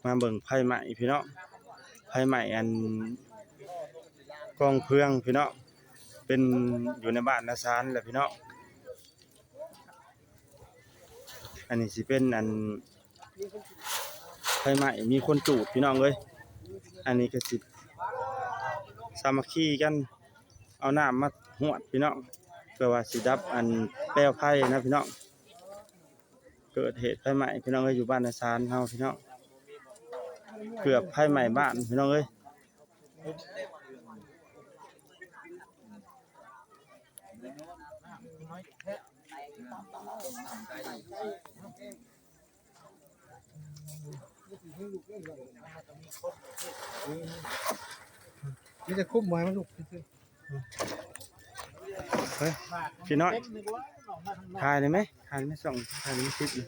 ມາເບິ່ງໄຟໄໝ້ພີ່ນ້ອງ ໄຟໄໝ້ອັນກອງເຟືອງພີ່ນ້ອງ ເປັນຢູ່ໃນບ້ານນາຊານແຫຼະພີ່ນ້ອງ. ອັນນີ້ຊິເປັນອັນໄຟໄໝ້ມີຄົນຈູດພີ່ນ້ອງເອີຍ. ອັນນີ້ກໍຊິສາມັກຄີກັນ ເອົານ້ຳມາຫວດພີ່ນ້ອງ ເພື່ອວ່າຊິດັບອັນແປວໄຟນະພີ່ນ້ອງ. ເກີດເຫດໄຟໄໝ້ພີ່ນ້ອງເອີຍ ຢູ່ບ້ານນາຊານເຮົາພີ່ນ້ອງ ເກືອບໄຟໄໝ້ບ້ານພີ່ນ້ອງເອີຍ. ມີແຕ່ຄຸ້ມໄວ້ມັນລຸກຊື່ໆ. ເຮີ້ຍ ພີ່ນ້ອງ ຖ່າຍໄດ້ໄໝ? ຖ່າຍໄດ້ໄໝ? ສ່ອງ ຖ່າຍໄດ້ໄໝ? ຕິດຢູ່.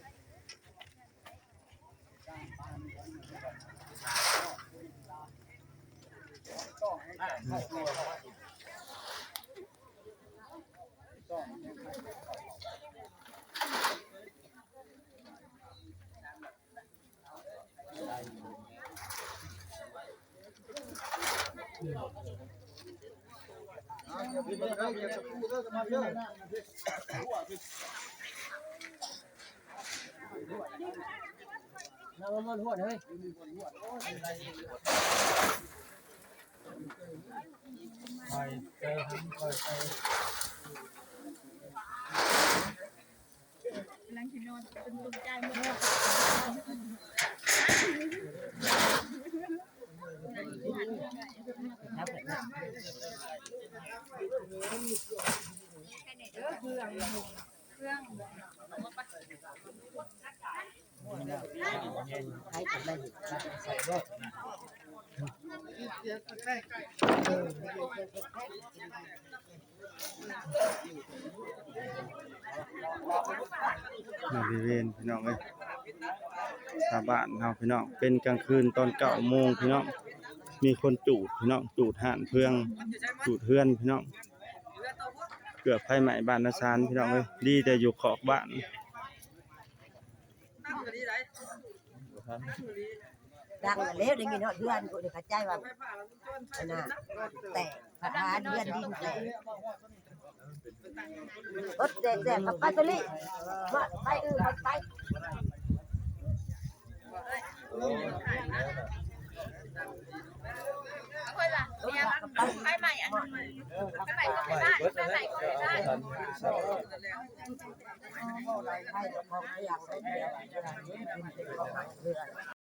ບໍລິເວນພີ່ນ້ອງເອີຍ ຊາວບ້ານເຮົາພີ່ນ້ອງ ເປັນກາງຄືນຕອນເກົ້າໂມງພີ່ນ້ອງ ມີຄົນຈູດພີ່ນ້ອງ ຈູດຮ້ານເຟືອງ ຈູດເຮືອນພີ່ນ້ອງ ເກືອບໄຟໄໝ້ບ້ານນາຊານພີ່ນ້ອງເອີຍ ດີແຕ່ຢູ່ຂອກບ້ານ. ດັງແລ້ວ ໄດ້ຍິນຮອດເຮືອນພຸ້ນ ເຂົ້າໃຈວ່າອັນນ່າແຕກ ພະທານເຮືອນດິນແຕກ ອົດແຕກແຕກ ໄປຕະລິ ໄປອື່ນ ໄປ ໄຟໄໝ້ອັນນັ້ນ ໄຟໄໝ້ກໍໄຟບ້ານ ໄຟໄໝ້ກໍໄຟບ້ານ.